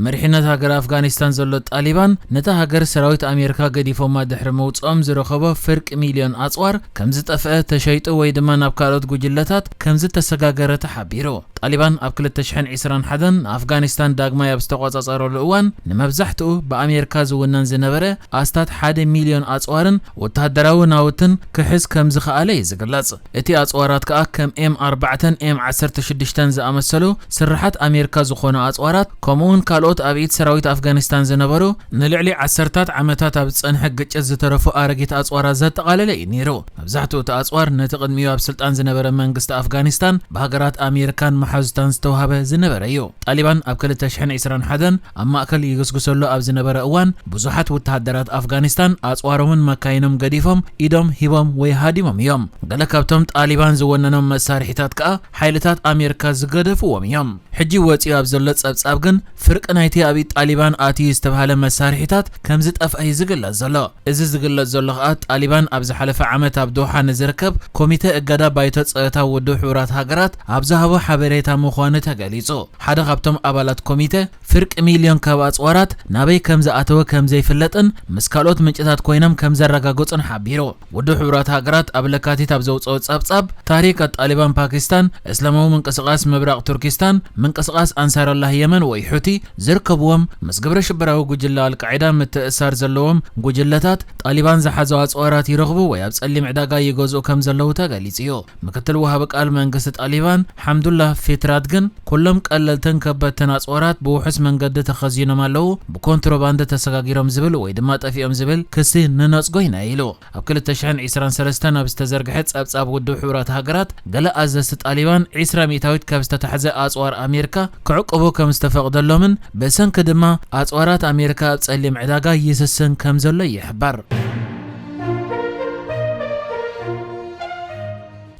መሪሕነት ሃገር ኣፍጋኒስታን ዘሎ ጣሊባን፣ ነታ ሃገር ሰራዊት ኣሜሪካ ገዲፎማ ድሕሪ ምውጽኦም ዝረኸቦ ፍርቂ ሚልዮን ኣጽዋር ከም ዝጠፍአ፣ ተሸይጡ ወይ ድማ ናብ ካልኦት ጉጅለታት ከም ዝተሰጋገረ ተሓቢሩ። ጣሊባን ኣብ ክልተ ሽሕን ዕስራን ሓደን ንኣፍጋኒስታን ዳግማይ ኣብ ዝተቖጻጸረሉ እዋን፣ ንመብዛሕትኡ ብኣሜሪካ ዝውነን ዝነበረ ኣስታት ሓደ ሚልዮን ኣጽዋርን ወተሃደራዊ ናውትን ክሕዝ ከም ዝኸኣለ እዩ ዝግለጽ። እቲ ኣጽዋራት ከኣ ከም ኤም ኣርባዕተን ኤም ዓሰርተ ሽዱሽተን ዝኣመሰሉ ስርሓት ኣሜሪካ ዝኾኑ ኣጽዋራት፣ ከምኡውን ካልኦት ኣብ ኢድ ሰራዊት ኣፍጋኒስታን ዝነበሩ ንልዕሊ ዓሰርታት ዓመታት ኣብ ዝጸንሐ ግጭት ዝተረፉ ኣረጊት ኣጽዋራት ዘጠቓለለ እዩ ነይሩ። መብዛሕትኡ እቲ ኣጽዋር ነቲ ቅድሚኡ ኣብ ስልጣን ዝነበረ መንግስቲ ኣፍጋኒስታን ብሃገራት ኣሜሪካን መሓዙታን ዝተዋህበ ዝነበረ እዩ። ጣሊባን ኣብ ክልተ ሽሕን ዕስራን ሓደን ኣብ ማእከል ይግስግሰሉ ኣብ ዝነበረ እዋን፣ ብዙሓት ወተሃደራት ኣፍጋኒስታን ኣጽዋሮምን መካይኖም ገዲፎም ኢዶም ሂቦም ወይ ሃዲሞም እዮም። ገለ ካብቶም ጣሊባን ዝወነኖም መሳርሒታት ከኣ ሓይልታት ኣሜሪካ ዝገደፍዎም እዮም። ሕጂ ወጺኡ ኣብ ዘሎ ጸብጻብ ግን፣ ፍርቂ ናይቲ ኣብ ኢድ ጣሊባን ኣትዩ ዝተባህለ መሳርሒታት ከም ዝጠፍአ እዩ ዝግለጽ ዘሎ። እዚ ዝግለጽ ዘሎ ከኣ፣ ጣሊባን ኣብ ዝሓለፈ ዓመት ኣብ ዶሓ ንዝርከብ ኮሚተ እገዳ ባይቶ ጸጥታ ውድብ ሕቡራት ሃገራት ኣብ ዝሃቦ ሓበሬታ ምዃኑ ተገሊጹ። ሓደ ካብቶም ኣባላት ኮሚተ፣ ፍርቂ ሚልዮን ካብ ኣጽዋራት ናበይ ከም ዝኣተወ ከም ዘይፍለጥን ምስ ካልኦት ምንጭታት ኮይኖም ከም ዘረጋገጹን ሓቢሩ። ውድብ ሕቡራት ሃገራት ኣብ ለካቲት ኣብ ዘውጽኦ ጸብጻብ፣ ታህሪክ ኣጣሊባን ፓኪስታን፣ እስላማዊ ምንቅስቓስ ምብራቕ ቱርኪስታን፣ ምንቅስቓስ ኣንሳረላህ የመን ወይ ሑቲ ዝርከብዎም፣ ምስ ግብረ ሽበራዊ ጉጅለ ኣልቃዒዳ ምትእሳር ዘለዎም ጉጅለታት፣ ጣሊባን ዝሓዞ ኣጽዋራት ይረኽቡ ወይ ኣብ ጸሊም ዕዳጋ ይገዝኡ ከም ዘለዉ ተገሊጹ እዩ። ምክትል ወሃቢ ቃል መንግስቲ ጣሊባን ሓምዱላህ ፊትራት ግን፣ ኩሎም ቀለልትን ከበድትን ኣጽዋራት ብውሑስ መንገዲ ተኸዚኖም ኣለዉ፣ ብኮንትሮባንድ ተሰጋጊሮም ዝብል ወይ ድማ ጠፊኦም ዝብል ክሲ ንነጽጎ ኢና ኢሉ። ኣብ ክልተ ሽሕን ዕስራን ሰለስተን ኣብ ዝተዘርግሐ ጸብጻብ ውድብ ሕቡራት ሃገራት፣ ገለ ኣዘዝቲ ጣሊባን ዕስራ ሚእታዊት ካብ ዝተታሕዘ ኣጽዋር ኣሜሪካ ክዕቅቡ ከም ዝተፈቕደሎምን ብሰንኪ ድማ ኣጽዋራት ኣሜሪካ ኣብ ጸሊም ዕዳጋ ይስስን ከም ዘሎ ይሕበር።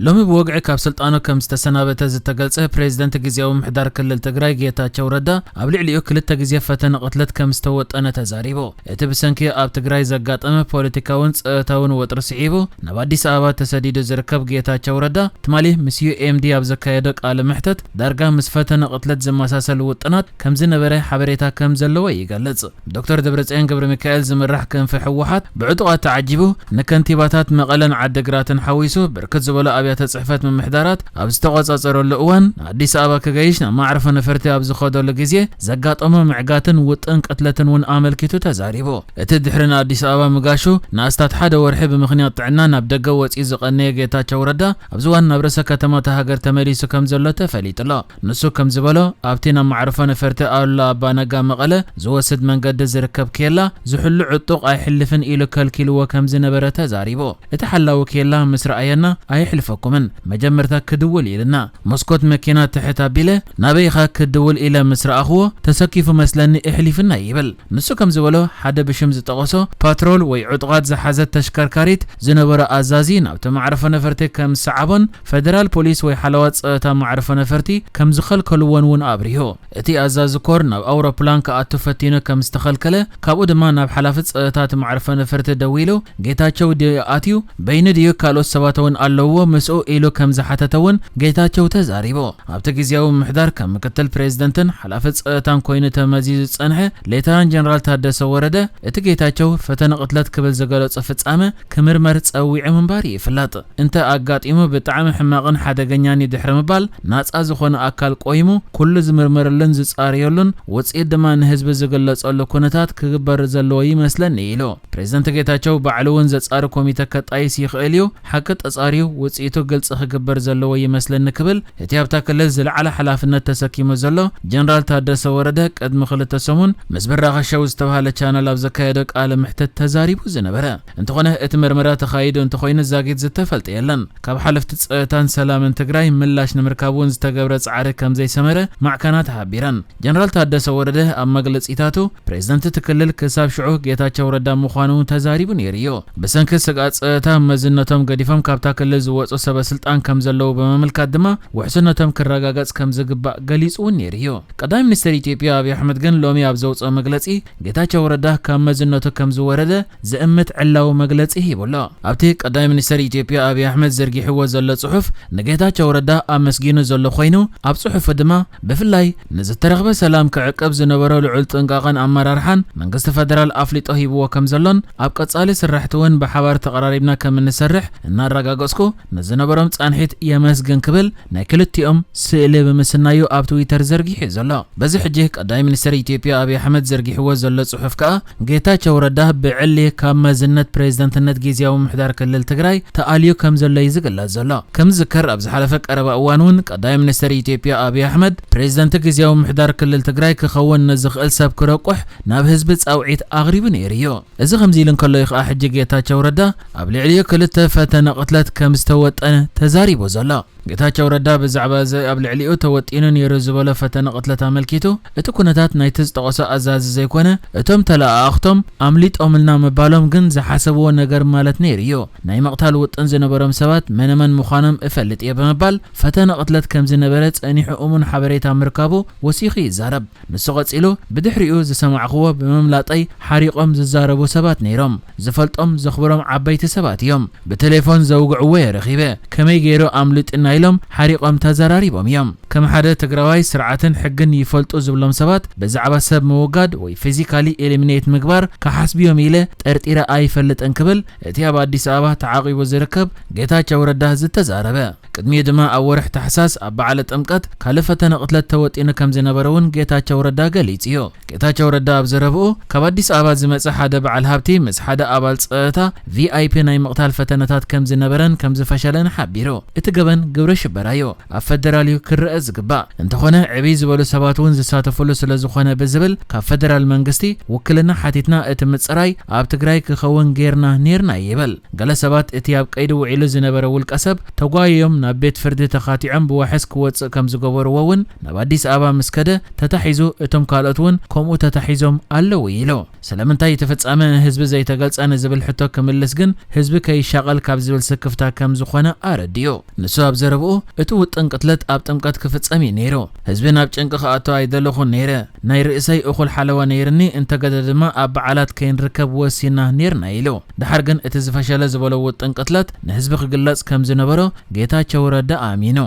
ሎሚ ብወግዒ ካብ ስልጣኑ ከም ዝተሰናበተ ዝተገልጸ ፕሬዝደንት ግዝያዊ ምምሕዳር ክልል ትግራይ ጌታቸው ረዳ፣ ኣብ ልዕሊኡ ክልተ ግዜ ፈተነ ቅትለት ከም ዝተወጠነ ተዛሪቡ። እቲ ብሰንኪ ኣብ ትግራይ ዘጋጠመ ፖለቲካውን ጸጥታውን ወጥሪ ስዒቡ ናብ ኣዲስ ኣበባ ተሰዲዱ ዝርከብ ጌታቸው ረዳ፣ ትማሊ ምስ ዩ ኤም ዲ ኣብ ዘካየዶ ቃለ መሕተት፣ ዳርጋ ምስ ፈተነ ቅትለት ዝመሳሰል ውጥናት ከም ዝነበረ ሓበሬታ ከም ዘለዎ ይገልጽ። ዶክተር ደብረጽዮን ገብረ ሚካኤል ዝምራሕ ክንፊ ህወሓት ብዕጡቓት ተዓጂቡ፣ ንከንቲባታት መቐለን ዓዲግራትን ሓዊሱ ብርክት ዝበሉ ኣብያተ ጽሕፈት ምምሕዳራት ኣብ ዝተቖጻጸረሉ እዋን፣ ንኣዲስ ኣበባ ክገይሽ ናብ ማዕርፎ ነፈርቲ ኣብ ዝኸደሉ ግዜ ዘጋጠሞ ምዕጋትን ውጥን ቅትለትን እውን ኣመልኪቱ ተዛሪቡ። እቲ ድሕሪ ንኣዲስ ኣበባ ምጋሹ ንኣስታት ሓደ ወርሒ ብምኽንያት ጥዕና ናብ ደገ ወጺኡ ዝቐነየ ጌታቸው ረዳ፣ ኣብዚ እዋን ናብ ርእሰ ከተማ እታ ሃገር ተመሊሱ ከም ዘሎ ተፈሊጡ ኣሎ። ንሱ ከም ዝበሎ፣ ኣብቲ ናብ ማዕርፎ ነፈርቲ ኣሉላ ኣባ ነጋ መቐለ ዝወስድ መንገዲ ዝርከብ ኬላ ዝሕሉ ዕጡቕ ኣይሕልፍን ኢሉ ከልኪልዎ ከም ዝነበረ ተዛሪቡ። እቲ ሓላዊ ኬላ ምስ ረኣየና፣ "ኣየሕልፈኩምን፣ መጀመርታ ክድውል" ኢልና። መስኮት መኪና ትሕት ኣቢለ፣ "ናበይ ኢኻ ክድውል?" ኢለ ምስ ረኣኽዎ፣ ተሰኪፉ መስለኒ እሕሊፍና ይብል። ንሱ ከም ዝበሎ፣ ሓደ ብሽም ዝጠቐሶ ፓትሮል ወይ ዕጡቓት ዝሓዘት ተሽከርካሪት ዝነበረ ኣዛዚ ናብቲ ማዕርፎ ነፈርቲ ከም ዝሰዓቦን፣ ፈደራል ፖሊስ ወይ ሓለዋ ጸጥታ ማዕርፎ ነፈርቲ ከም ዝኸልከልዎን እውን ኣብሪሁ። እቲ ኣዛዚ ኮር ናብ ኣውሮፕላን ክኣቱ ፈቲኑ ከም ዝተኸልከለ፣ ካብኡ ድማ ናብ ሓላፊ ጸጥታ እቲ ማዕርፎ ነፈርቲ ደዊሉ፣ "ጌታቸው ድዩ ኣትዩ? በይኑ ድዩ ካልኦት ሰባት እውን ኣለውዎ ምስኡ?" ኢሉ ከም ዝሓተተ እውን ጌታቸው ተዛሪቡ። ኣብቲ ግዝያዊ ምምሕዳር ከም ምክትል ፕሬዝደንትን ሓላፊ ጸጥታን ኮይኑ ተመዚዙ ዝጸንሐ ሌተናንት ጀነራል ታደሰ ወረደ፣ እቲ ጌታቸው ፈተነ ቅትለት ክብል ዝገለጾ ፍጻመ ክምርመር ጸዊዑ ምንባሩ ይፍለጥ። "እንተ ኣጋጢሙ ብጣዕሚ ሕማቕን ሓደገኛን እዩ" ድሕሪ ምባል፣ ናጻ ዝኾነ ኣካል ቆይሙ ኩሉ ዝምርመረሉን ዝጻረየሉን ውጽኢት ድማ ንህዝቢ ዝግለጸሉ ኩነታት ክግበር ዘለዎ ይመስለኒ ኢሉ። ፕሬዝደንት ጌታቸው ባዕሉ እውን ዘጻሪ ኮሚተ ከጣይስ ይኽእል እዩ፣ ሓቂ ተጻርዩ ውጽኢቱ ግልጺ ክግበር ዘለዎ ይመስለኒ ክብል እቲ ኣብታ ክልል ዝለዓለ ሓላፍነት ተሰኪሙ ዘሎ ጀነራል ታደሰ ወረደ ቅድሚ ክልተ ሰሙን ምስ ብራኸ ሸው ዝተባህለ ቻነል ኣብ ዘካየዶ ቃለ መሕተት ተዛሪቡ ዝነበረ። እንተኾነ እቲ መርመራ ተኻይዱ እንተኾይኑ ዛጊት ዝተፈልጠ የለን። ካብ ሓለፍቲ ጸጥታን ሰላምን ትግራይ ምላሽ ንምርካብ እውን ዝተገብረ ጻዕሪ ከም ዘይሰመረ ማዕከናት ሓቢረን። ጀነራል ታደሰ ወረደ ኣብ መግለጺታቱ፣ ፕሬዝደንት እቲ ክልል ክሳብ ሽዑ ጌታቸው ረዳ ምዃኑ ተዛሪቡ ነይሩ እዩ። ብሰንኪ ስግኣት ጸጥታ መዝነቶም ገዲፎም ካብታ ክልል ዝወጹ ሰበ ስልጣን ከም ዘለዉ ብምምልካት ድማ ውሕስነቶም ክረጋገጽ ከም ዝግባእ ገሊጹ እውን ነይሩ እዩ። ቀዳማይ ሚኒስትር ኢትዮጵያ ኣብይ ኣሕመድ ግን ሎሚ ኣብ ዘውፅኦ መግለጺ ጌታቸው ረዳ ካብ መዝነቱ ከም ዝወረደ ዝእምት ዕላዊ መግለጺ ሂቡ ኣሎ። ኣብቲ ቀዳማይ ሚኒስትር ኢትዮጵያ ኣብይ ኣሕመድ ዘርጊሕዎ ዘሎ ጽሑፍ ንጌታቸው ረዳ ኣመስጊኑ ዘሎ ኮይኑ ኣብ ጽሑፉ ድማ ብፍላይ ንዝተረኽበ ሰላም ክዕቅብ ዝነበሮ ልዑል ጥንቃቐን ኣመራርሓን መንግስቲ ፈደራል ኣፍሊጦ ሂብዎ ከም ዘሎን ኣብ ቀጻሊ ስራሕቲ እውን ብሓባር ተቐራሪብና ከም እንሰርሕ እናረጋገጽኩ ንዝነበሮም ጻንሒት የመስግን ክብል ናይ ክልቲኦም ስእሊ ብምስናዩ ኣብ ትዊተር ዘርጊሑ ዘሎ። በዚ ሕጂ ቀዳማይ ሚኒስትር ኢትዮጵያ ኣብይ ኣሕመድ ዘርጊሕዎ ዘሎ ጽሑፍ ከኣ ጌታቸው ረዳ ብዕሊ ካብ መዝነት ፕሬዝደንትነት ግዝያዊ ምምሕዳር ክልል ትግራይ ተኣልዩ ከም ዘሎ እዩ ዝግለጽ ዘሎ። ከም ዝዝከር ኣብ ዝሓለፈ ቀረባ እዋን እውን ቀዳማይ ሚኒስትር ኢትዮጵያ ኣብይ ኣሕመድ ፕሬዝደንት ግዝያዊ ምምሕዳር ክልል ትግራይ ክኸውን ንዝኽእል ሰብ ክረቁሕ ናብ ህዝቢ ጻውዒት ኣቕሪቡ ነይሩ እዩ። እዚ ከምዚ ኢሉ እንከሎ እዩ ከኣ ሕጂ ጌታቸው ረዳ ኣብ ልዕሊኡ ክልተ ፈተነ ቅትለት ከም ዝተወጠነ ተዛሪቡ ዘሎ። ጌታቸው ረዳ ብዛዕባ እዚ ኣብ ልዕሊኡ ተወጢኑ ነይሩ ዝበሎ ፈተነ ቅትለት ኣመልኪቱ እቲ ኩነታት ናይቲ ዝጠቐሶ ኣዛዚ ዘይኮነ እቶም ተለኣኣኽቶም ኣምሊጦምልና ምባሎም ግን ዝሓሰብዎ ነገር ማለት ነይሩ እዩ። ናይ ምቕታል ውጥን ዝነበሮም ሰባት መነመን ምዃኖም እፈልጥ እየ ብምባል ፈተነ ቅትለት ከም ዝነበረ ጸኒሑ እሙን ሓበሬታ ምርካቡ ወሲኹ ይዛረብ። ንሱ ቀጺሉ ብድሕሪኡ ዝሰማዕኽዎ ብምምላጠይ ሓሪቖም ዝዛረቡ ሰባት ነይሮም። ዝፈልጦም ዘኽብሮም ዓበይቲ ሰባት እዮም። ብቴሌፎን ዘውግዕዎ እየ ረኺበ። ከመይ ገይሩ ኣምልጡና ኢሎም ሓሪቖም ተዘራሪቦም እዮም። ከም ሓደ ትግራዋይ ስርዓትን ሕግን ይፈልጡ ዝብሎም ሰባት ብዛዕባ ሰብ ምውጋድ ወይ ፊዚካሊ ኤሊሚኔት ምግባር ክሓስብዮም ኢለ ጠርጢረ ኣይፈልጥን ክብል እቲ ኣብ ኣዲስ ኣበባ ተዓቂቡ ዝርከብ ጌታቸው ረዳ ዝተዛረበ። ቅድሚኡ ድማ ኣብ ወርሒ ታሕሳስ ኣብ በዓለ ጥምቀት ካልእ ፈተነ ቅትለት ተወጢኑ ከም ዝነበረ እውን ጌታቸው ረዳ ገሊጹ እዩ። ጌታቸው ረዳ ኣብ ዘረብኡ ካብ ኣዲስ ኣበባ ዝመጸ ሓደ በዓል ሃብቲ ምስ ሓደ ኣባል ጸጥታ ቪኣይፒ ናይ ምቕታል ፈተነታት ከም ዝነበረን ከም ዝፈሸለን ሓቢሩ። እቲ ገበን ግብረ ሽበራ እዩ፣ ኣብ ፈደራል እዩ ክረአ ዝግባእ። እንተኾነ ዕብይ ዝበሉ ሰባት እውን ዝሳተፍሉ ስለ ዝኾነ ብዝብል ካብ ፈደራል መንግስቲ ውክልና ሓቲትና እቲ ምጽራይ ኣብ ትግራይ ክኸውን ጌርና ኔርና ይብል። ገለ ሰባት እቲ ኣብ ቀይዲ ውዒሉ ዝነበረ ውልቀ ሰብ ተጓይዮም ናብ ቤት ፍርዲ ተኻቲዖም ብዋሕስ ክወጽእ ከም ዝገበርዎ እውን ናብ ኣዲስ ኣበባ ምስ ከደ ተታሒዙ እቶም ካልኦት እውን ከምኡ ተታሒዞም ኣለዉ ኢሉ። ስለምንታይ እቲ ፍጻመ ንህዝቢ ዘይተገልጸ ንዝብል ሕቶ ክምልስ ግን ህዝቢ ከይሻቐል ካብ ዝብል ስክፍታ ከም ዝኾነ ኣረዲኡ። ንሱ ኣብ ዘረብኡ እቲ ውጥን ቅትለት ኣብ ጥምቀት ክፍጸም እዩ ነይሩ። ህዝቢ ናብ ጭንቂ ክኣቱ ኣይደለኹን ነይረ። ናይ ርእሰይ እኹል ሓለዋ ነይርኒ እንተገደ ድማ ኣብ በዓላት ከይንርከብ ወሲና ነይርና ኢሉ። ደሓር ግን እቲ ዝፈሸለ ዝበሎ ውጥን ቅትለት ንህዝቢ ክግለጽ ከም ዝነበሮ ጌታቸው ረዳ ኣሚኑ።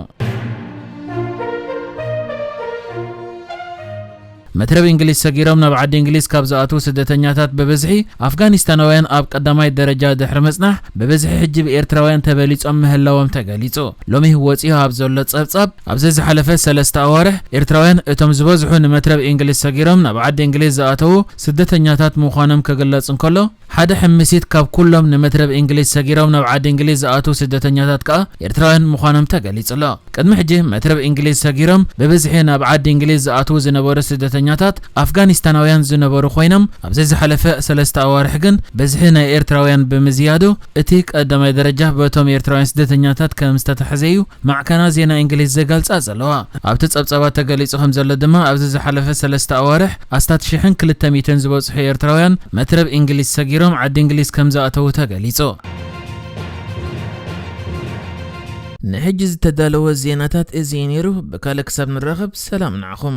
መትረብ እንግሊዝ ሰጊሮም ናብ ዓዲ እንግሊዝ ካብ ዝኣትዉ ስደተኛታት ብብዝሒ ኣፍጋኒስታናውያን ኣብ ቀዳማይ ደረጃ ድሕሪ ምጽናሕ ብብዝሒ ሕጂ ብኤርትራውያን ተበሊጾም ምህላዎም ተገሊጹ። ሎሚ ወጺኡ ኣብ ዘሎ ጸብጻብ ኣብዚ ዝሓለፈ ሰለስተ ኣዋርሕ ኤርትራውያን እቶም ዝበዝሑ ንመትረብ እንግሊዝ ሰጊሮም ናብ ዓዲ እንግሊዝ ዝኣተዉ ስደተኛታት ምዃኖም ክግለጽ እንከሎ ሓደ ሕምሲት ካብ ኩሎም ንመትረብ እንግሊዝ ሰጊሮም ናብ ዓዲ እንግሊዝ ዝኣትዉ ስደተኛታት ከኣ ኤርትራውያን ምዃኖም ተገሊጹ ኣሎ። ቅድሚ ሕጂ መትረብ እንግሊዝ ሰጊሮም ብብዝሒ ናብ ዓዲ እንግሊዝ ዝኣትዉ ዝነበሩ ስደተኛታት ኣፍጋኒስታናውያን ዝነበሩ ኮይኖም ኣብዚ ዝሓለፈ ሰለስተ ኣዋርሕ ግን ብዝሒ ናይ ኤርትራውያን ብምዝያዱ እቲ ቀዳማይ ደረጃ በቶም ኤርትራውያን ስደተኛታት ከም ዝተታሕዘ እዩ ማዕከና ዜና እንግሊዝ ዝገልጻ ዘለዋ። ኣብቲ ጸብጻባት ተገሊጹ ከም ዘሎ ድማ ኣብዚ ዝሓለፈ ሰለስተ ኣዋርሕ ኣስታት ሽሕን ክልተ ሚእትን ዝበጽሑ ኤርትራውያን መትረብ እንግሊዝ ሰጊሮም ዓዲ እንግሊዝ ከም ዝኣተዉ ተገሊጹ። ንሕጂ ዝተዳለወ ዜናታት እዚ እዩ ነይሩ። ብካልእ ክሳብ ንራኸብ ሰላም ንዓኹም።